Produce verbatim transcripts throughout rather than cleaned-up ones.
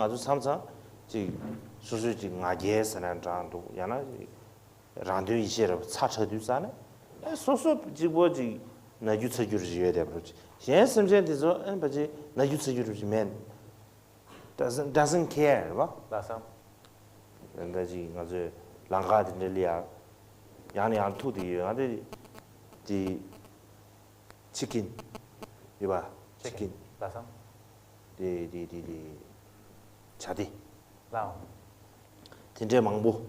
ང་ཚོ་མཚམས་མཚམས་ཅིག་སོ་སོའི་ཅིག་ང་རྒྱལ་ཟེར་ན་འདྲ་འདུག་ཡང་ན་ཅིག་རང་དོན་ཡིད་བྱེད་རབ་ཚ་དྲགས་དུས་ཙང་ནས་ཨེ་སོ་སོ་གཅིག་པོ་ཅིག་ན་རྒྱུ་ཚ་རྒྱུ་རེ་ཡོད་བསྡད་པ་རེད། གཞན་སེམས་ཅན་དེ་ཚོ་ཨེ་ཕལ་ཆེར་ན་རྒྱུ་ཚ་རྒྱུ་རེ་མེད། Doesn't, doesn't care རེད་བ། ལགས་སོ། ད་ཅིག་ང་ཚོས་ལམ་ཁ་དེ་འདྲ་ལ་ཡ་ཡང་ནས་ཡང་ཐུག་དེ་ཡོད། ང་དེ་དེ་ཅི་ཀིན་ཡོད་པ། ཅི་ཀིན། ལགས་སོ། དེ་དེ་དེ་དེ་བྱ་དེ། ལགས། དེ་འདྲའི་མང་པོ་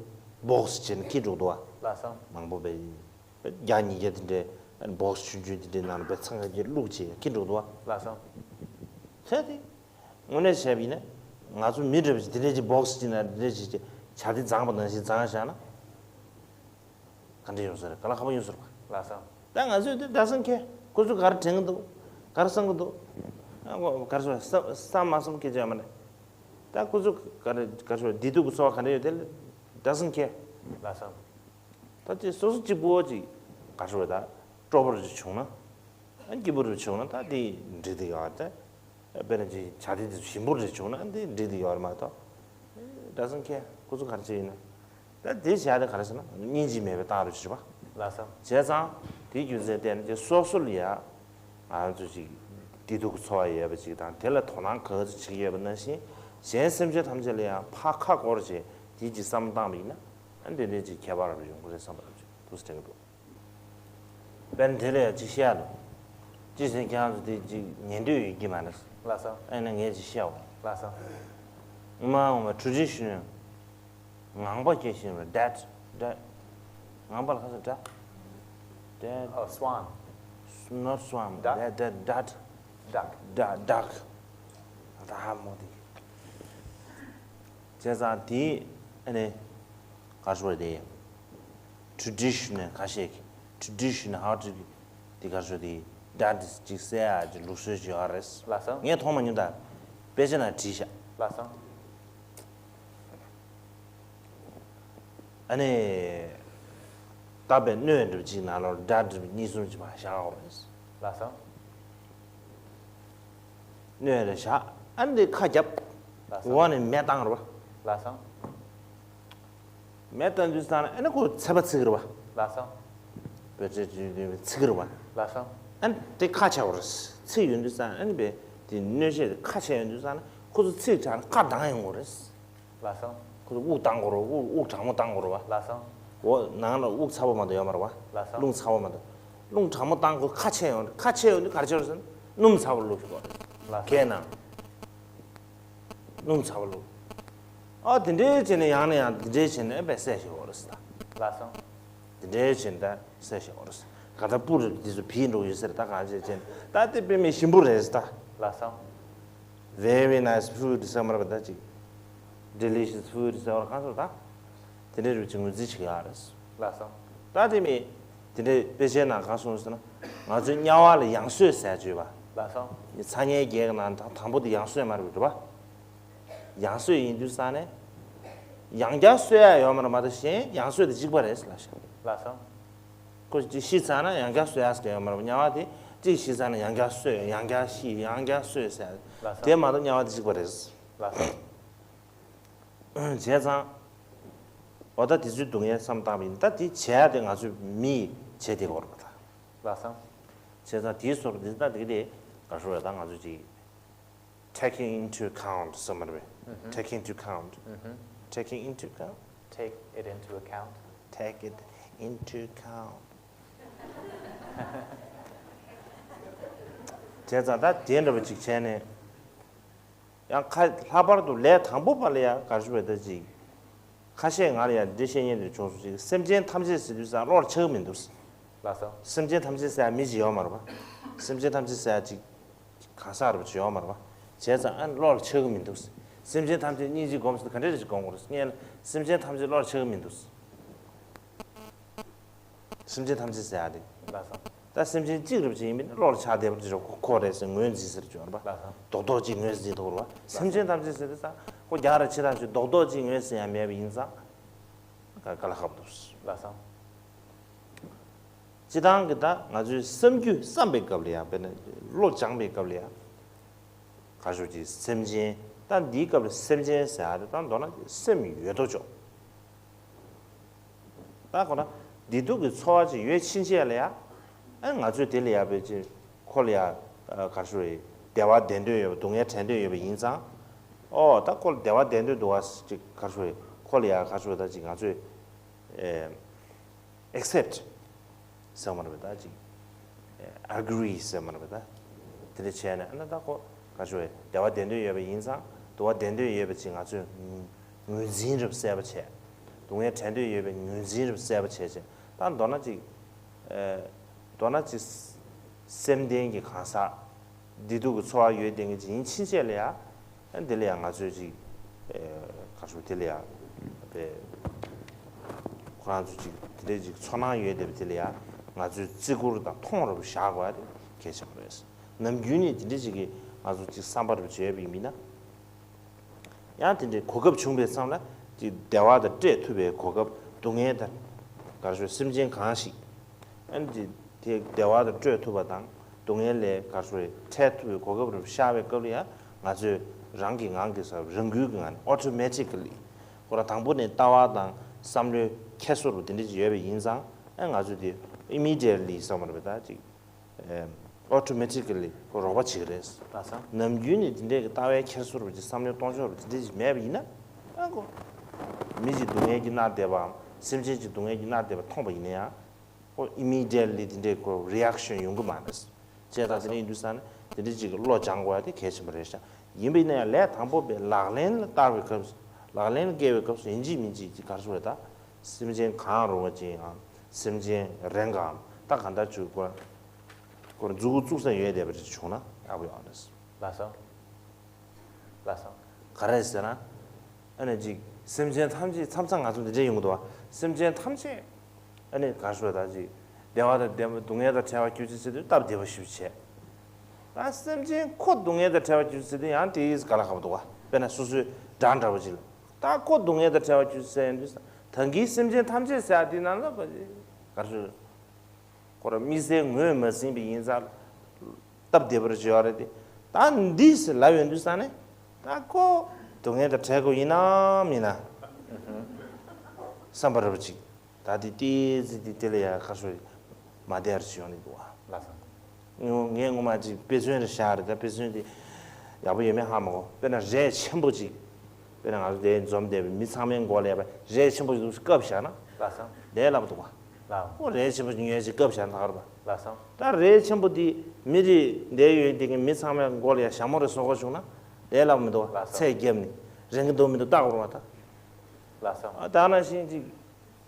བོག་སི་བྱས་ནས་འཁྱེར་འགྲོ་འདུག་བ། ལགས་སོ། མང་པོ་བས་བརྒྱ་ཉིས་བརྒྱ་དེ་འདྲའི་བོག་སི་ཆུང་ཆུང་དེ་འདྲའི་ནང་ལ་བས་ཚང་ག་གིར་བླུགས་བྱས་འཁྱེར་འགྲོ་འདུག་བ། ལགས་སོ། ཚད་དེ། དངོས་གནས་བཤད་པ་ཡིན་ན། ང་ཚོ་མི་འདྲ་བ་ཞིག་དེ་འདྲ་ཅིག་བོག་སི་ཅིག་ན་དེ་འདྲ་ཅིག་ཅིག་བྱ་དེ་བརྫངས་པ་ནང་བཞིན་བརྫངས་བཞག་ན། ག་འདྲ་ཡོང་ས་རེད། ག་ལ་ཁ་པོ་ཡོང་ས་རེད་པ། ལགས་སོ། ད་ང་ཚོས་དེ་doesn't care། ཁོ་ཚོ་ག་རེ་དྲན་གི་འདུག་ག་རེ་བསམ་གི་འདུག་ཨ་ཁོ་ག་རེ་བསམ་བསམ་མ་བསམ་སྐད་ཆ་ཡོད་མ་རེད། ད་ཁོ་ཚོ་ག་རེ་ག་རེ་བསམ་བདེ་སྡུག་གི་ཚོར་བ་ག་འདྲ་ཡོད་དེ་doesn't care། ལགས་སོ། ད་ཅིག་སོ་སོ་གཅིག་པོ་ཅིག་ག་རེ་ཟེར་ད་སྤྲོ་པོ་རེ་བྱུང་ན། ཨ་སྐྱིད་པོ་རེ་བྱུང་ན་ད་དེ་འགྲིག་དེ་ཡོད་རེད། དཔེར་ན་ཅིག་བྱ་དེ་དེ་ཞིམ་པོ་རེ་བྱུང་ན་ཨ་དེ་འགྲིག་དེ་ཡོད་རེད་མ་གཏོགས། Doesn't care། ཁོ་ཚོ་ག་རེ་བྱས་ཡིན་ན། ད་དེ་བྱ་དེ་ག་རེ་ཟེར་ན་སྙིང་རྗེ་མེད་པའི་རྟགས་རེ་བྱེད་པ། ལགས་སོ། བྱས་ཙང་དེའི་རྒྱུ་མཚན་བརྟེན་ནས་ཅིག་སོ་སོ་ལ་ཡ། ང་ཚོ་ཅིག་བདེ་སྡུག་གི་ཚོར་བ་ཡོད་པ་ཅིག་དང་དེ་ལ་དོ་སྣང་ག་ཚོད་བྱེད་ཀྱི་ཡོད་པ་ནང་བཞིན་གཞན་སེམས་ཅན་ཐམས་ཅད་ལ་ཡང་ཕར་ཁ་སྐོར་བྱས་དེའི་ཅིག་བསམ་བློ་བཏང་བ་ཡིན་ན་ཨ་འདི་འདྲའི་ཅིག་ཁྱད་པར་ཡོང་གི་རེད་བསམ་པ་རེད་ཅིག་ཐུགས་སུ་དྲན་གྱི་འདུག་དཔེར་ན་དེ་ལ་ཡང་ཅིག་བཤད་ཡ་འདུག་ཅི་ཟེར་ཁྱེད་རང་ཚོ་དེ་ཅིག་ཉན་འདོད་ཡོད་ཀྱི་མ་རེད། ལགས་སོ། ཨ་ནི་ངས་ཅིག་བཤད་འོ། ལགས་སོ། ངོ་མ་ངོ་མ་traditional། ངང་པ་སྐྱེ་བཞིན་པ་dead dead། ངང་པ་ལ་ཁ་སང་འདྲ། dead Oh, swan. Not swan. Duck? Dead dead duck. Duck. Duck duck. ད་ཧ་མོ་དེ། བྱས་ཙང་དེ་ཨ་ནི་ག་རེ་ཟེར་དེ། traditional ཁ་ཤས་ཀྱི་traditional how to དེ་ག་རེ་ཟེར་དེ་dead ཅིག་བསད་ཡ་ཅིག་ལུགས་སྲོལ་ཅིག་ཡོད་རེད། ལགས་སོ། ངས་མཐོང་མ་མྱོང་ད། དཔེ་ཆ་ནང་བྲིས་ཤག་ལགས་སོ། ཨ་ནི། ད་པའི་སྣོད་འདྲ་པོ་གཅིག་ནང་ལོགས་སྒྲ་འདྲ་པོ་གཉིས་གསུམ་གཅིག་མར་བཞག་འོ་རེད། ལགས་སོ། སྣོད་རེ་བཞག་ཨ་ནི་ཁ་རྒྱབ། ལགས་སོ། འོག་ནས་མེ་བཏང་རེད་པ། ལགས་སོ། མེ་བཏང་དུས་ཙང་ནས་ཨ་ནི་ཁོ་ཚད་པ་ཚིག་རེད་པ། ལགས་སོ། བོད་ཆས་ཅིག་ཚིག་རེད་པ། ལགས་སོ། ཨ་ནི་དེ་ཁ་ཆེ་བ་རེད། ཚིག་ཡོང་དུས་ཙང་ཨ་ནི་པའི་དེ་སྣོད་ཆས་དེ་ཁ་ཆེ་ཡོང་དུས་ཙང་ནས་ཁོ་ཚོ་ཚིག་དྲག་ན་ཁ་གདངས་ཡོང་གི་རེད། ལགས་སོ། ཁོ་ཚོ་དབུགས་བཏང་དགོས་རེད། དབུགས་དབུགས་གྲང་མོ་བཏང་དགོས་རེད་པ། ལགས་སོ། འོ་ནང་ལ་དབུགས་ཚ་པོ་མ་གཏོགས་ཡོད་མ་རེད་པ། ལགས་སོ། རླུང་ཚ་པོ་མ་གཏོགས། རླུང་གྲང་མོ་བཏང་དགོས། ཁ་ཆེ་ཡོང་ཁ་ཆེ་ཡོང་དུས་ག་རེ་བྱེད་རེད་ཟེར་ན་སྣུམ་ཚ་པོ་བླུགས་དགོས་རེད། ལགས་སོ། གས་ནང་སྣུམ་ཚ་པོ་བླུགས། ཨ་དེ་འདྲའི་བྱས་ནས་ཡང་ནས་ཡང་དེ་འདྲའི་བྱས་ནས་ཨེ་བས་བསད་ཤེས་འོ་རེད་ཟེར་ད། ལགས་སོ། དེ་འདྲའི་བྱས་ནས་ད་བསད་ཤེས་འོ་རེད་ཟེར། ག་ད་སྤུ་རེད་འདི་ཚོ་བིས་འགྲོ་ཡོད་ཟེར་ད་གང་བྱས་བྱས་ནས་ད་དེ་དཔེ་མི་ཞིམ་པོ་རེད་ཟེར་ད། ལགས་སོ། Very nice food ཟེར་མ་རེད་པ་ད་ཅིག Delicious food ཟེར་བ་གང་ཟེར་ད། དེ་འདྲའི་རུ་ཅིག་ངོས་འཛིན་བྱེད་ཀྱི་ཡོད་རེད། ལགས་སོ། ད་དེ་མི། དེ་འདྲའི་དཔེ་ཆའི་ནང་གང་གསུངས་ཟེར་ན། ང་ཚོའི་དམྱལ་བ་ལ་ཡང་གསོས་ཟེར་ཡ་ཅིག་ཡོད་པ། ལགས་སོ། ཚ་དམྱལ་བརྒྱད་ཀྱི་ནང་དང་དང་པོ་དེ་ཡང་གསོས་མ་རེད་པ་འགྲོ་པ། ཡང་གསོས་ཡིན་དུས་ཙང་ནས། ཡང་བསྐྱར་གསོ་ཡ་ཡོད་མ་རེད་མ་གཏོགས་གཞན་ཡང་གསོས་དེ་གཅིག་པ་རེད་ལབ་ཤག་ལགས་སོ། ཁོ་གཅིག་ཤི་ཚར་ན་ཡང་བསྐྱར་གསོ་ཡ་ཟེར་ཡོད་མ་རེད་པ། དམྱལ་བ་དེ་གཅིག་ཤི་ཚར་ན་ཡང་བསྐྱར་གསོས་ཡང་བསྐྱར་ཤི་ཡང་བསྐྱར་གསོས་ཟེར། ལགས་སོ། དེ་མ་གཏོགས་དམྱལ་བ་དེ་གཅིག་པ་རེད། ལགས་སོ། བྱས་ཙང་། འོ་ད་དེ་ཚོའི་སྡུག་བསྔལ་བསམ་བཏང་བ་ཡིན་ད་དེ་བྱས་ཏེ་ང་ཚོས་མིས་བྱས་ཏེ་གོ་ར་པ་ད། ལགས་སོ། བྱས་ཙང་དེའི་སོར་དེ་ད་དེ་དེ་ག་ཧྲུལ་བ་ད་ང་ཚོས་ཅིག Taking into account ཟེར་མ་རེད་པས། Taking into account. Taking into account. Take it into account. Take it into account. བྱས་ཙང་ད་དེ་འདྲ་པ་ཅིག་བྱས་ནས། ཡང་ཁ་ལྷག་པར་དུ་ལས་དང་པོ་པ་ལ་ཡང་ག་ཧྲུལ་བ་ད་ཅིག་ཁ་ཤས་ང་ལ་ཡང་འདི་བཤད་མཁན་དེ་བྱུང་སོང་ཅིག་སེམས་ཅན་ཐམས་ཅད་ཟེར་དུས་ཙང་བློ་ལ་ཆགས་ཀྱི་མི་འདུག་ལགས་སོ། སེམས་ཅན་ཐམས་ཅད་ཟེར་ཡ་མི་ཅིག་ཡོད་མ་རེད་པ། སེམས་ཅན་ཐམས་ཅད་ཟེར་ཡ་ཅིག་གང་ཟག་རེད་པ་ཅིག་ཡོད་མ་རེད་པ། བྱས་ཙང་ཨ་བློ་ལ་ཆགས་ཀྱི་མི་འདུག་སེམས་ཅན་ཐམས་ཅད་སྙིང་རྗེ་སྒོམ་ཟེར་ག་འདྲས་རེད་ཅིག་སྒོམ་དགོས་རེད་ངས་ལ་སེམས་ཅན་ཐམས་ཅད་བློ་ལ་ཆགས་ཀྱི་མི་འདུག་སེམས་ཅན་ཐམས་ཅད་ཟེར་ཡ་དེ། ལགས་སོ། ད་སེམས་ཅན་གཅིག་རེད་པ་ཅིག་ཡིན་པས་ན་བློ་ལ་ཆགས་བསྡད་པ་ཅིག་རེད་པ་ཁོ་ཁོ་རེད་ཟེར་ངོས་འཛིན་ཟེར་གྱི་ཡོད་རེད་པ། ལགས་སོ། རྡོག་རྡོག་ཅིག་ངོས་འཛིན་ཐུབ་རེད་པ། སེམས་ཅན་ཐམས་ཅད་ཟེར་དུས་ཙང་ཁོ་རྒྱག་རེ་ཆེ་ཐག་ཆོད་རྡོག་རྡོག་ཅིག་ངོས་འཛིན་ཡ་མེད་པ་ཡིན་ཙང་། ག་ག་ལ་ཧབ་འདུག་ལགས་སོ། སྤྱི་བཏང་གི་ད་ང་ཚོའི་བསམ་རྒྱུ་བསམ་པའི་སྐབས་ལ་ཡང་དཔེར་ན་བློ་སྦྱངས་པའི་སྐབས་ལ་ཡང་ག་ཞུ་ཅིག་སེམས་ཅན་ ད་འདིའི་སྐབས་ལ་སེམས་ཅན་ཟེར་ཡ་དེ་ད་མདོར་ན་སེམས་ཡོད་དོ་ཅོག་ད་ཁོ་ན་བདེ་སྡུག་གི་ཚོར་བ་ཅིག་ཡོད་ཕྱིན་ཆད་ལ་ཡ། ཨ་ང་ཚོས་དེ་ལ་ཡ་བས་ཅིག་ཁོ་ལ་ཡ་ག་རེ་ཞུ་རེད། བདེ་བ་བདེ་འདོད་ཡོད་པ་སྡུག་བསྔལ་བྲལ་འདོད་ཡོད་པ་ཡིན་ཙང་། ཨོ་ད་ཁོ་ལ་བདེ་བ་བདེ་འདོད་འདུག་བ་ཅིག་ག་རེ་ཞུ་རེད། ཁོ་ལ་ཡ་ག་རེ་ཞུ་རེད། ད་ཅིག་ང་ཚོས་ཨེ། accept ཟེར་མ་རེད་པས་ད་ཅིག་ཨེ། agree ཟེར་མ་རེད་པས་ད། དེ་འདྲ་བྱས་ནས་ཨ་ན་ད་ཁོ་ག་ཞུ་བས་བདེ་བ་བདེ་འདོད་ཡོད་པ་ཡིན་ཙང་སྡུག་བསྔལ་བདེ་འདོད་ཡོད་པ་ཅིག་ང་ཚོས་ངོས་འཛིན་རབ་གསལ་པོ་བྱས། སྡུག་བསྔལ་བྲལ་འདོད་ཡོད་པའི་ངོས་འཛིན་རབ་གསལ་པོ་བྱས་བྱས་ད་མདོར་ན་ཅིག་ཨེ། མདོར་ན་ཅིག་སེམས་ལྡན་གྱི་གང་ཟག་བདེ་སྡུག་གི་ཚོར་བ་ཡོད་བསྡད་མཁན་ཅིག་ཡིན་ཕྱིན་ཆད་ལ་ཡ། ཨ་འདི་ལ་ཡང་ང་ཚོས་ཅིག་ཨེ། ག་རེ་ཞུ་དེ་ལ་ཡང་དཔེ་ཁོ་རང་ཚོ་ཅིག་དེ་འདྲའི་ཅིག་ཚོར་སྣང་ཡོད་བསྡད་པ་དེ་ལ་ཡང་ང་ཚོས་བརྩི་བཀུར་དང་མཐོང་རུ་བཞག་དགོས་ཡ་དེ་གལ་ཆེན་པོ་རེད། ནམ་རྒྱུན་ནས་དེ་འདྲའི་ཅིག་གི་ང་ཚོ་ཅིག་བསམ་པ་རུ་བྱས་པ་ཡིན་ན། ཡང་དེ་འདྲའི་གོ་སྐབས་བྱུང་པའི་མཚམས་ལ་ཅིག་བདེ་བ་དང་འཕྲད་ཐུབ་པའི་གོ་སྐབས། སྡུག་བསྔལ་དང་ག་རེ་ཞུ་སེམས་ཅན་གང་ཞིག་ཨ་ནི་དེ་བདེ་བ་དང་སྤྲོད་ཐུབ་པ་དང་སྡུག་བསྔལ་ལས་ག་རེ་ཞུ་རེད། འཕྲད་ཐུབ་པའི་གོ་སྐབས་རེ་ཤར་བའི་སྐབས་ལ་ཡང་ང་ཚོས་རང་གི་ངང་གིས་ས་རང་འགུལ་གྱི་ངང་ནས་automatically ཁོ་རང་དང་པོ་ནས་ལྟ་བ་དང་བསམ་བློའི་འཁྱེར་སོ་རུ་དེ་འདྲ་ཅིག་ཡོད་པ་ཡིན་ཙང་ཨ་ང་ཚོས་དེ་immediately བསམ་པ་རེད་པས་ད་ཅིག automatically ཁོ་རོགས་པ་བྱེད་ཀྱི་རེད། ལགས་སོ། ནམ་རྒྱུན་ནས་དེ་འདྲའི་གི་ལྟ་བའི་འཁྱེར་སོ་རུ་ཅིག་བསམ་བློའི་གཏོང་ཕྱོགས་རུ་དེ་འདྲ་ཅིག་མེད་པ་ཡིན་ན་ཨ་ཁོ་མི་ཅིག་སྡུག་བསྔལ་གྱིས་མནར་བསྡད་པའམ་སེམས་ཅན་ཅིག་སྡུག་བསྔལ་གྱིས་མནར་བསྡད་པ་མཐོང་པ་ཡིན་ན་ཡང་། ཨོ་immediately དེ་འདྲའི་ཁོ་reaction ཡོང་གི་མ་རེད། བྱས་ཙང་དེ་འདྲ་ཡིན་དུས་ཙང་ནས་དེ་འདྲའི་ཅིག་གི་བློ་སྦྱང་དགོས་ཡ་དེ་གལ་ཆེན་པོ་རེད་ཤག་ཡིན་པ་ཡིན་ན་ཡང་ལས་དང་པོ་པའི་ལག་ལེན་ལ་བསྟར་བའི་སྐབས་སུ་ལག་ལེན་ལ་བཀལ་བའི་སྐབས་སུ་ཡིན་གཅིག་མིན་གཅིག་ཅིག་ག་རེ་ཟེར་བ་ད་སེམས་ཅན་གང་རུང་བ་ཅིག་ཡང་སེམས་ཅན་རེ་འགའ་ད་གང་ལྟར་ཅིག་ཁོ་ཁོ་མཛུ་གུ་བཙུགས་ས་ཡོད་བསྡད་པ་ཅིག་བྱུང་ན་ཡག་པོ་ཡོང་རེད། ལགས་སོ། ལགས་སོ། ག་རེ་ཟེར་ན། ཨ་ནི་ཅིག་སེམས་ཅན་ཐམས་ཅད་མཚམས་མཚམས་ང་ཚོ་འདི་འདྲ་ཡོང་གི་འདུག་བ། སེམས་ཅན་ཐམས་ཅད། ཨ་ནི་ག་རེ་ཞུ་ད་ཅིག་བདེ་བ་དང་ལྡན་པ་སྡུག་བསྔལ་དང་བྲལ་བར་གྱུར་ཅིག་ཟེར་དུས་སྟབས་བདེ་པོ་ཞིག་བྱས། ད་སེམས་ཅན་ཁོ་སྡུག་བསྔལ་དང་བྲལ་བར་གྱུར་ཅིག་ཟེར་དུས་ཡང་དེ་ཡིས་ག་ལ་ཁག་པོ་འདུག་བ། དཔེར་ན་སོ་སོའི་དགྲ་འདྲ་བོ་ཅིག་ལ། ད་ཁོ་སྡུག་བསྔལ་དང་བྲལ་བར་གྱུར་ཅིག་ཟེར་ཡོང་དུས་ད་གིན་སེམས་ཅན་ཐམས་ཅད་ཟེར་ཡ་དེ་ནང་ལ་ག་རེ་ཞུ། ཁོ་རང་དམིགས་བསལ་ངོས་མ་ཟིན་པ་ཡིན་ཙང་། སྟབས་བདེ་པོར་བྱེད་ཡོད་རེད་དེ། ད་འདི་ཟེར་ལབ་ཡོང་དུས་ཙང་ནས། ད་ཁོ་སྡུག་བསྔལ་དང་བྲལ་དགོས་ཡིན་ནམ་མིན་ན། བསམ་པ་རེ་བ་ཅིག་ད་དེ་ཏི་ཙི་ཏི་དེ་ལ་ཡ་ཁ་ཤོ་མ་བདེ་བར་བྱེད་ཡོང་ནི་འདུག་བ། ལགས་སོ། ངས་ངས་ངོ་མ་ཅིག་དཔེ་མཚོན་རེ་བཞག་རེད། ད་དཔེ་མཚོན་དེ་ཡག་པོ་ཡོད་མེད་ཧ་མ་གོ། དཔེར་ན་རས་ཆེན་པོ་ཅིག་དཔེར་ན་ང་ཚོ་དེ་འཛོམས་བསྡད་པའི་མི་ཚང་མའི་མགོ་ལ་ཡ་རས་ཆེན་པོ་ཅིག་བཀབ་བཞག་ན། ལགས་སོ། ལས་སླ་པོ་འདུག་བ། ལགས། ཁོ་རས་ཆེན་པོ་ཉོས་ཅིག་བཀབ་བཞག་ན་ཧར་བ། ལགས་སོ། ད་རས་ཆེན་པོ་འདི་མི་རེ་འདས་ཡོད་དེ་གི་མི་ཚང་མའི་མགོ་ལ་ཡ་ཞྭ་མོ་རེ་བཟོ་དགོས་བྱུང་ན་ལས་སླ་པོ་མི་འདུག་བ། ལགས་སོ། ཚད་བརྒྱབ་ནས་རེངས་ཀྱི་འདུག་མི་འདུག་བལྟ་དགོས་རེད་བ་ད། ལགས་སོ། ཨ་ད་ནང་བཞིན་ཅིག་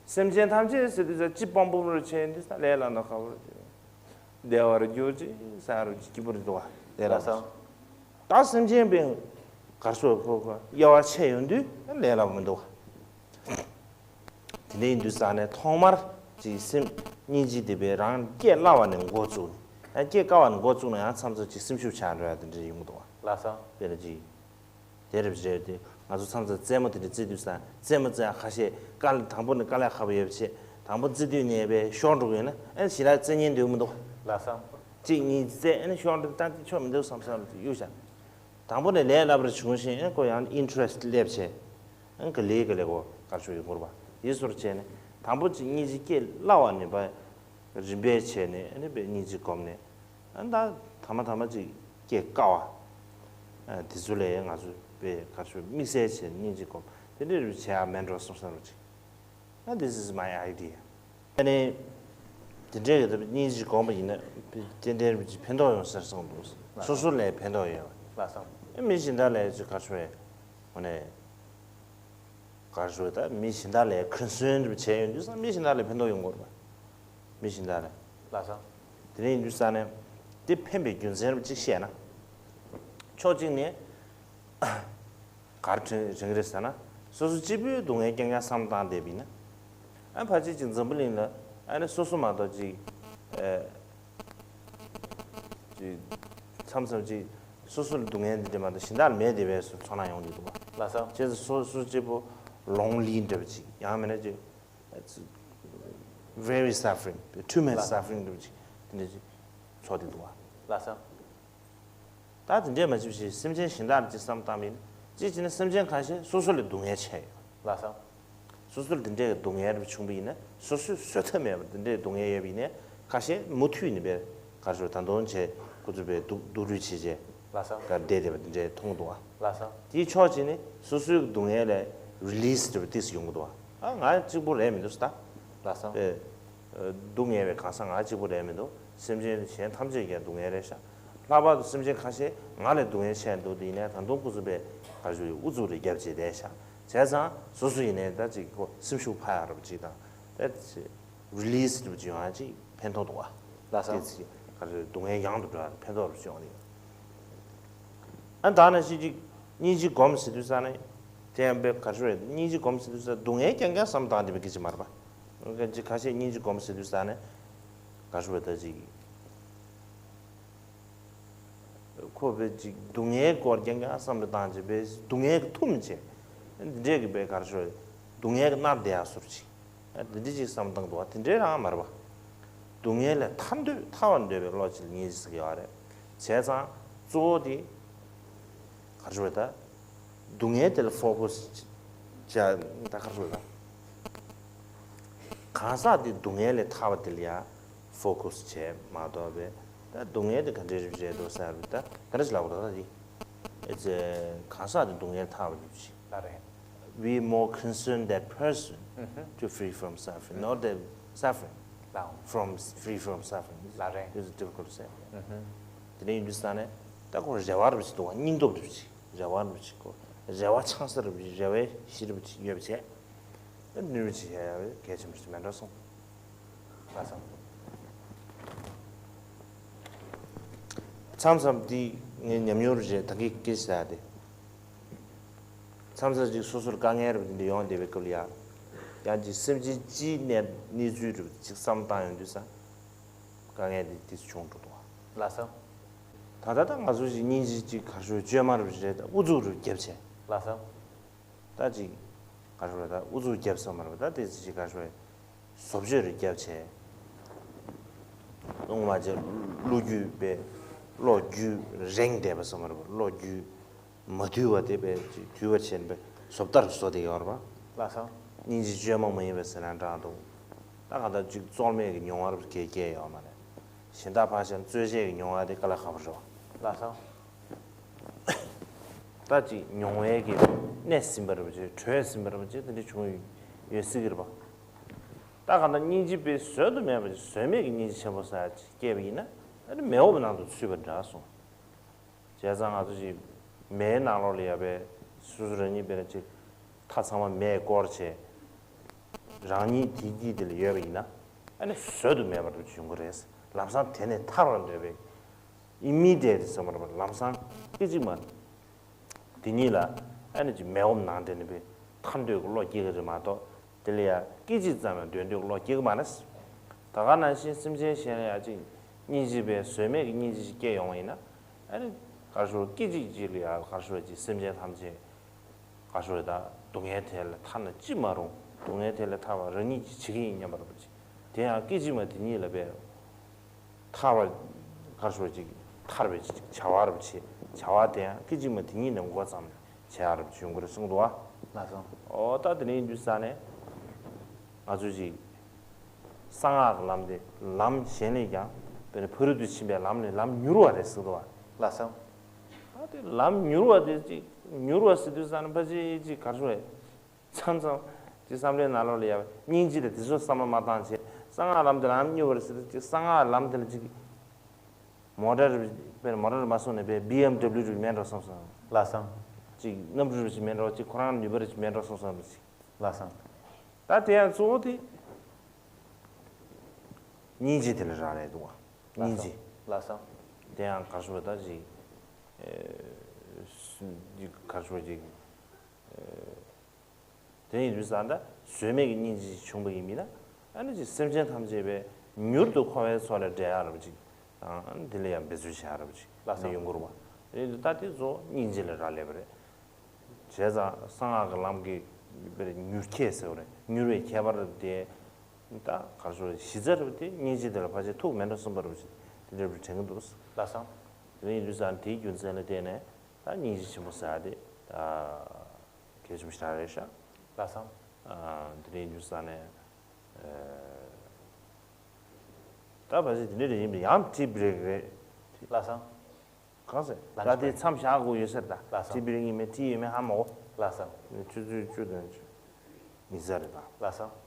སེམས་ཅན་ཐམས་ཅད་ཟེར་དུས་ཙ་ཅི་སྤང་སྤོམ་རུ་བྱས་འདི་ས་ལས་སླ་ན་ཁ་བོར་བདེ་བར་གྱུར་ཅིག་ས་རུ་སྐྱིད་པོ་རེད་འདུག་བ། ལས་སླ་སོ། ད་སེམས་ཅན་པའི་གར་སོགས་ཁོ་ཁོ་དབྱེ་བ་ཕྱེ་ཡོང་དུས་ལས་སླ་མི་འདུག་བ། དེ་འདྲ་ཡིན་དུས་ཙང་ནས་ཐོག་མར་ཅིག་སེམས་སྙིང་རྗེ་དེ་བས་རང་སྐྱེ་སླ་བ་ནས་འགོ་བཙུགས་ནས་ཡང་སྐྱེ་དཀའ་བ་ནས་འགོ་བཙུགས་ན་ཡང་མཚམས་མཚམས་ཅིག་སེམས་ཤུགས་ཆག་འགྲོ་ཡ་དེ་འདྲ་ཡོང་གི་འདུག་བ། ལགས་སོ། དཔེར་ན་ཅིག་དེ་རེད་རེད་དེ་ང་ཚོ་མཚམས་མཚམས་རྩེད་མོ་དེ་འདྲ་རྩེ་དུས་ས་རྩེད་མོ་རྩེ་ཡ་ཁ་ཤས་དཀའ་ལས་དང་པོ་ནས་དཀའ་ལས་ཁག་པོ་ཡོད་པ་བྱས་དང་པོ་རྩེ་དུས་ནས་པའི་ཤོར་འགྲོ་གི་ཡོད་ན་ཨ་ཞི་ལ་རྩེ་ཉན་འདོད་མི་འདུག་ལགས་སོ། གཅིག་གཉིས་རྩེ་ཨ་ནི་ཤོར་འགྲོ་ད་དེ་ཆོག་མི་འདུག་བསམ་བསམ་གཡུག་བཞག་དང་པོ་ནས་ལས་སླ་པོར་བྱུང་ཞིང་ཨ་ཁོ་ཡང་interest སླེབས་བྱས་ཨ་ག་ལེ་ག་ལེ་གོ་དཀར་ཆོས་ཡོད་དགོས་པ་དེ་སོར་བྱས་ནས་དང་པོ་གཅིག་གཉིས་གཅིག་སྐྱེ་སླ་བ་ནས་པ། རིམ་པས་བྱས་ནས་ཨ་ནི་དཔེ་སྙིང་རྗེ་སྒོམ་ནས་ཨ་ནི་ད་ཐ་མ་ཐ་མ་ཅིག་སྐྱེ་དཀའ་བ། ཨ་དེ་ཚོ་ལས་ང་ཚོ་དཔེ་ག་ཚོད་དམིགས་བསལ་བྱས་ནས་སྙིང་རྗེ་སྒོམ་དེ་འདྲའི་རིགས་བྱེད་ཡ་མེད་འགྲོ་བསམ་བསམ་རུ་ཅིག་ཨ་this is my idea། ཨ་ནི་དེ་འདྲའི་གི་ད་སྙིང་རྗེ་སྒོམ་པ་ཡིན་ན་ཏན་ཏན་རུ་ཅིག་ཕན་ཐོགས་ཡོང་ཟེར་གསུངས་འདུག་སོ་སོ་ལས་ཕན་ཐོགས་ཡོད་པ། ལགས་སོ། ཨ་མི་གཞན་དག་ལས་ཅིག་ག་ཚོད་ཡོད་ཨ་ནི། ག་རེ་ཞུ་ད་མི་གཞན་དག་ལ་concern་རེ་བྱས་ཡོང་དུས་ཙང་མི་གཞན་དག་ལ་ཕན་ཐོགས་ཡོང་གི་རེད་པ། མི་གཞན་དག་ལ། ལགས་སོ། དེ་འདྲ་ཡིན་དུས་ཙང་ནས་དེ་ཕན་པའི་རྒྱུ་མཚན་རེ་གཅིག་བཤད་ན། ཕྱོགས་གཅིག་ནས་ག་རེ་དྲན་དྲན་གི་རེད་ཟེར་ན་སོ་སོ་གཅིག་པུའི་སྡུག་བསྔལ་རྐྱང་རྐྱང་བསམ་བཏང་བསྡད་པ་ཡིན་ན། ཨ་ཕལ་ཆེར་ཅིག་འཛམ་བུ་གླིང་ལ་ཨ་ནི་སོ་སོ་མ་གཏོགས་ཅིག་ཨ། ཅིག་མཚམས་མཚམས་ཅིག་སོ་སོ་ལ་སྡུག་བསྔལ་འདི་འདྲ་མ་གཏོགས་གཞན་དག་ལ་མེད་དེ་བས་སུ་ཚོར་སྣང་ཡོང་གི་འདུག་པ། ལགས་སོ། བྱས་ཙང་སོ་སོ་གཅིག་པོ་lonely་འདྲ་པོ་ཅིག་ཡང་མིན་ན་ཅིག་very suffering too much suffering་འདྲ་པོ་ཅིག་དེ་འདྲ་ཅིག་ཚོར་དེ་འདུག་པ། ལགས་སོ། ད་དེ་འདྲས་མ་བྱེད་པ་ཞིག་སེམས་ཅན་གཞན་དག་ལ་ཅིག་བསམ་བཏང་བ་ཡིན་ན། གཅིག་བྱས་ན་སེམས་ཅན་ཁ་ཤས་སོ་སོ་ལ་སྡུག་བསྔལ་ཆེ་ཡོད། ལགས་སོ། སོ་སོར་འདི་འདྲའི་སྡུག་བསྔལ་རེ་བྱུང་བ་ཡིན་ན། སོ་སོས་བཟོད་ཐབས་མེད་པར་འདི་འདྲའི་སྡུག་བསྔལ་ཡོད་པ་ཡིན་ན། ཁ་ཤས་མུ་མཐུད་ནས་པའི་ག་རེ་ཟེར། ད་དུང་བྱས་ཁོ་ཚོ་པའི་སྡུག་སྡུག་རུས་བྱས་བྱས། ལགས་སོ། ག་བསྡད་བསྡད་པ་འདི་འདྲའི་མཐོང་འདུག་ཨ། ལགས་སོ། དེའི་ཕྱོགས་གཅིག་ནས་སོ་སོའི་སྡུག་བསྔལ་ལས་རི་ལི་སི་འདྲ་པོ་ཏོག་ཙམ་ཡོང་གི་འདུག་ཨ། ང་གཅིག་པོ་རེད་མི་འདུག་ཟེར་ད། ལགས་སོ། པའི་སྡུག་བསྔལ་བའི་གང་ཟག་ང་གཅིག་པོ་རེད་མི་འདུག་སེམས་ཅན་གཞན་ཐམས་ཅད་ཀྱང་སྡུག་བསྔལ་རེད་ཤག་ལྷག་པར་དུ་སེམས་ཅན་ཁ་ཤས་ང་ལས་སྡུག་བསྔལ་ཆེ་འདུག་དེ་ཡིན་ནའི་ད་དུང་ཁོ་ཚོ་པའི་ག་རེ་ཟེར། ཨུ་ཚུགས་རེ་རྒྱབ་བྱས་བསྡད་ཤག་བྱས་ཙང་སོ་སོ་ཡིན་ནའི་ད་ཅིག་ཁོ་སེམས་ཤུགས་འཕར་ཡག་འདྲ་པོ་ཅིག་དང་། ད་ཅིག་རི་ལི་སི་འདྲ་པོ་ཅིག་ཡོང་ཡག་ཅིག་ཕན་ཐོགས་འདུག་བ། ལགས་སོ། དེ་ཅིག་ག་རེ་ཟེར། སྡུག་བསྔལ་ཡང་དུ་འགྲོ་ཡག་ཕན་ཐོགས་འདྲ་པོ་ཅིག་ཡོང་གི་འདུག་ཨ། ད་ནང་བཞིན་ཅིག་སྙིང་རྗེ་སྒོམ་ཟེར་དུས་ཙ་ནས། དེ་ཡང་པའི་ག་རེ་ཟེར། སྙིང་རྗེ་སྒོམ་ཟེར་དུས་ཙ་སྡུག་བསྔལ་རྐྱང་རྐྱང་བསམ་བཏང་བསྡད་པའི་སྐད་ཆ་མ་རེད་པ། ཅིག་ཁ་ཤས་སྙིང་རྗེ་སྒོམ་ཟེར་དུས་ཙ་ནས་ག་རེ་ཟེར། ད་ཅིག་ཁོ་པའི་ཅིག་སྡུག་བསྔལ་སྐོར་རྐྱང་རྐྱང་བསམ་བློ་བཏང་བྱས་པའི་སྡུག་བསྔལ་གྱི་མཐུ་མི་ཆེ། འདི་འདྲས་ཀྱི་པའི་ག་རེ་ཟེར། སྡུག་བསྔལ་གྱི་མནར་བསྡད་ཡག་བཟོ་འདྲ་ཅིག་འདི་འདྲས་ཅིག་བསམ་བཏང་འདུག་བ། དེ་འདྲས་རང་མ་རེད་པ། སྡུག་བསྔལ་ལས་ཐར་འདོད། ཐར་བར་འདོད་པའི་བློ་ཅིག་ལ་སྙིང་རྗེ་ཟེར་གྱི་ཡོད་རེད། བྱས་ཙང་གཙོ་བོ་དེ་ག་རེ་ཟེར། ད་སྡུག་བསྔལ་དེ་ལ་ཕོ་ཁ་སི་བྱ། ད་ག་རེ་ཟེར། ད་གང་ཟག་དེ་སྡུག་བསྔལ་ལས་ཐར་བ་དེ་ལ་ཡ་ཕོ་ཁ་སི་བྱས་མ་གཏོགས་པའི། ད་སྡུག་བསྔལ་དེ་ག་འདྲས་རེད་འདུག་ཟེར་བ་ད་ག་འདྲས་ལབ་དགོས་རེད། ད་དེ་ཨེ་ཙི། གང་ཟག་དེ་སྡུག་བསྔལ་ཐར་བ་ཡོད་ཅིག་ལ་རེད། We more concern that person to free from suffering, not the suffering ལའོ། From free from suffering. ལ་རེད། It's difficult to say. དེ་འདྲ་ཡིན་དུས་ཙ་ནས་ད་ཁོ་རེ་བ་འདྲ་པོ་ཅིག་འདུག་བ། སྙིང་སྟོབས་འདྲ་པོ་ཅིག་རེ་བ་འདྲ་པོ་ཅིག་ཁོ་རེ་བ་ཆང་ས་འདྲ་པོ་ཅིག་རེ་བའི་གཞི་འདྲ་པོ་ཅིག་ཡོད་པ་བྱས། ད་ནུས་པ་ཅིག་བྱེད་ཡག་གལ་ཆེན་པོ་ཅིག་མེད་འགྲོ་སོང་། ལགས་སོ། མཚམས་མཚམས་འདི་ངའི་ཉམས་མྱོང་རེད། ད་གིན་སྐད་ཆ་ཟེར་ཡག་དེ། མཚམས་མཚམས་ཅིག་སོ་སོར་དཀའ་ངལ་རེ་བ་དེ་འདྲ་ཡོང་བསྡད་པའི་སྐབས་ལ་ཡ། ཡང་ཅིག་སེམས་ཅན་སྤྱིའི་གནས་གནས་ཚུལ་རེ་བ་ཅིག་བསམ་བཏང་ཡོང་དུས་ཙ། དཀའ་ངལ་དེ་དེ་ཚོ་བྱུང་འགྲོ་འདུག་བ། ལགས་སོ། ད་ལྟ་ད་ང་ཚོ་ཅིག་སྙིང་རྗེ་ཅིག་ག་རེ་ཟེར། བཅོས་མ་རེ་བ་རེད། ད་ཨུ་ཚུགས་རེ་བ་རྒྱབ་བྱས། ལགས་སོ། ད་ཅིག་ག་རེ་ཟེར། ད་ཨུ་ཚུགས་རྒྱབ་ས་མ་རེད་པ། ད་དེ་ཅིག་ག་རེ་ཟེར། བཟོ་བཅོས་རེ་བརྒྱབ་བྱས། སློང་མ་བྱས། བློ་རྒྱུད་པའི་བློ་རྒྱུད་རེངས་བསྡད་པ་ཟེར་མ་རེད་པ། བློ་རྒྱུད་མ་དུལ་བ་དེ་པའི་དུལ་བ་བྱས་ནས་པའི་བཟོ་ལྟར་བཟོ་བསྡད་ཡོད་རེད་པ། ལགས་སོ། སྙིང་རྗེ་བཅོས་མ་མ་ཡིན་པའི་ཟེར་ན་འདྲ་འདུག་ད་གང་ལྟར་ཅིག་རྩོལ་མེད་ཀྱི་མྱོང་བ་རེ་བ་སྐྱེ་སྐྱེ་ཡོད་མ་རེད། གཞན་དག་ཕར་བཞག་རྩོལ་བཅས་ཀྱི་མྱོང་བ་དེ་དཀའ་ལས་ཁག་པོ་རེད་པ། ལགས་སོ། ད་ཅིག་མྱོང་བའི་གི་གནས་ཟིན་པ་རེ་བ་ཅིག་གྲོལ་ཟིན་པ་རེ་བ་ཅིག་དེ་འདྲ་བྱུང་ཡོད་སྲིད་ཀྱི་རེད་པ། ད་གང་ལྟར་སྙིང་རྗེ་པའི་བཟོད་དུ་མེད་པ་ཅིག་བཟོད་མེད་ཀྱི་སྙིང་རྗེ་ཆེན་པོ་ཟེར་ཡག་ཅིག་སྐྱེས་པ་ཡིན་ན། ཨ་ནི་མེ་འོབས་ནང་དུ་ཚུད་པ་འདྲ་སོང་། བྱས་ཙང་ང་ཚོ་ཅིག་མེའི་ནང་ལོགས་ལ་ཡ་པའི་སོ་སོ་རང་ཉིད་དཔེར་ན་ཅིག་མཐའ་ཚང་མ་མེས་བསྐོར་བྱས། རང་ཉིད་དེའི་དཀྱིལ་དེ་ལ་ཡོད་པ་ཡིན་ན། ཨ་ནི་བཟོད་དུ་མེད་པ་རེ་བ་ཅིག་ཡོང་གི་རེད། ལམ་སང་དེ་ནས་ཐར་བར་འདོད་པའི། ཨི་མི་ཌི་ཡེ་ཊི་ཟེར་བ་རེད་པ། ལམ་སང་སྐད་ཅིག་མ། དེ་ཉིད་ལ་ཨ་ནི་ཅིག་མེ་འོབས་ནང་དེ་ནས་པའི་ཐར་འདོད་ཀྱི་བློ་སྐྱེ་གི་རེད་མ་གཏོགས། དེ་ལ་ཡ་སྐད་ཅིག་ཙམ་ཡང་འདོད་འདོད་ཀྱི་བློ་སྐྱེ་གི་མ་རེད། ད་ག་ནང་བཞིན་སེམས་ཅན་གཞན་ལ་ཡ་ཅིག་སྙིང་རྗེ་པའི་བཟོད་མེད་ཀྱི་སྙིང་རྗེ་ཞིག་སྐྱེ་ཡོང་བ་ཡིན་ན། ཨ་ནི་ག་རེ་ཟེར། སྐད་ཅིག་ཅིག་ལ་ཡ་ག་རེ་ཟེར། ཅིག་སེམས་ཅན་ཐམས་ཅད་ག་རེ་ཟེར། ད་སྡུག་བསྔལ་དེ་ལས་ཐར་ན་ཅི་མ་རུང་། སྡུག་བསྔལ་དེ་ལས་ཐར་བ་རང་ཉིད་ཀྱིས་བྱེད་ཀྱི་ཡིན་སྙམ་པ་རེ་བ་ཅིག་དེ་ཡང་སྐད་ཅིག་མ་དེ་ཉིད་ལ་པའི་ཐར་བ། ག་རེ་ཟེར། ཅིག་ཐར་བའི་ཅིག་བྱ་བ་རེ་བ་ཅིག་བྱ་བ་དེ་ཡང་སྐད་ཅིག་མ་དེ་ཉིད་ནས་འགོ་བརྩམས་ནས་བྱེད་ཡག་རེ་བ་ཅིག་ཡོང་གི་རེད་གསུངས་འདུག་བ། ལགས་སོ། ཨོ་ད་དེ་འདྲ་ཡིན་དུས་ཙ་ནས་ང་ཚོས་ཅིག་གསང་སྔགས་ཀྱི་ལམ་དེ་ལམ་གཞན་ལས་ཀྱང་དཔེར་ན་ཕ་རོལ་ཏུ་ཕྱིན་པའི་ལམ་ལས་ལམ་མྱུར་བ་རེད་ཟེར་འདུག་བ། ལགས་སོ། ད་དེ་ལམ་མྱུར་བ་དེ་ཅིག་མྱུར་བ་ཟེར་དུས་ཙ་ནས་ཕལ་ཆེར་ཅིག་ག་རེ་ཟེར། མཚམས་མཚམས་ཅིག་བསམ་བློའི་ནང་ལོགས་ལ་ཡ་སྙིང་རྗེ་དང་དེ་ཚོ་བསམ་བློ་མ་བཏང་བྱས། གསང་སྔགས་ལམ་དེ་ལམ་མྱུར་བ་རེད་ཟེར་དུས་ཅིག་གསང་སྔགས་ལམ་དེ་ལ་ཅིག་མོ་ཊ་རེ་བ། དཔེར་ན་མོ་ཊ་རེ་མ་སོང་ནས་པའི་བི་ཨེམ་ཌབ་ལིའུ་རེ་བ་མེད་འགྲོ་སོང་སོང་། ལགས་སོ། ཅིག་གནམ་གྲུ་རེ་བ་ཅིག་མེད་འགྲོ། ཅིག་ཁོ་རང་ནུས་པ་རེ་བ་ཅིག་མེད་འགྲོ་སོང་སོང་ཅིག་ལགས་སོ། ད་དེ་ཡང་གཙོ་བོ་དེ་སྙིང་རྗེ་དེ་ལ་རག་ལས་འདུག་བ། སྙིང་རྗེ། ལགས་སོ། དེ་ཡང་ག་རེ་ཟེར། ད་ཅིག་ཨེ། ག་རེ་ཟེར། ཅིག་ཨེ། དེ་ཡིན་དུས་ཙང་ད་བཟོད་མེད་ཀྱི་སྙིང་རྗེ་ཞིག་བྱུང་བ་ཡིན་མིན་ན། ཨ་ནི་ཅིག་སེམས་ཅན་ཐམས་ཅད་པའི་མྱུར་དུ་འཁོར་བའི་མཚོ་ལས་བསྒྲལ་ཡག་རེ་བ་ཅིག་དང་། དེ་ལ་ཡང་འབད་རྩོལ་བྱེད་ཡག་རེ་བ་ཅིག་ལགས་སོ། ཡོང་གི་རེད་བ། རེད་འདུག་ད་དེ་ཚོ་སྙིང་རྗེ་ལ་རག་ལས་པ་རེད། བྱས་ཙང་གསང་སྔགས་ཀྱི་ལམ་གྱི་དཔེར་མྱུར་ཁྱད་ཟེར་བ་རེད། མྱུར་བའི་ཁྱད་པར་དེ། ད་ག་རེ་ཟེར། གཞི་རྩ་རེད་པ། དེ་སྙིང་རྗེ་དེ་ལ་ཕལ་ཆེར་ཐུག་མེད་འགྲོ་བསམ་པ་རེ་བ་ཅིག་དེ་འདྲ་རེ་བ་དྲན་གྱི་འདུག་ལགས་སོ། དེ་ཡིན་དུས་ཙང་དེའི་རྒྱུ་མཚན་ལ་བརྟེན་ནས། ད་སྙིང་རྗེ་ཆེན་པོ་ཟེར་ཡག་དེ་ད་ གལ་ཆེན་པོ་ཞིག་རང་རེད་ཤག་ལགས་སོ། ཨ། དེ་འདྲ་ཡིན་དུས་ས་ནས། ཨ། ད་བ་ཞིག་དེ་འདྲ་རེད་ཡིན་པ་ཡང་ཁྲིད་པ་རེད་རེད། ལགས་སོ། གང་ཟེར། ལགས་ད་དེ་མཚམས་བཞག་དགོས་ཡོད་ཟེར་ད། ལགས་སོ། ཁྲིད་པ་རེད་ཡིན་མིན་ཁྲིད་ཡོད་མེད་ཧ་མ་གོ། ལགས་སོ། ཆུ་ཚོད་བཅུ་དོན་ཆུ། ཉི་ཤུ་རེད་ད། ལགས་སོ།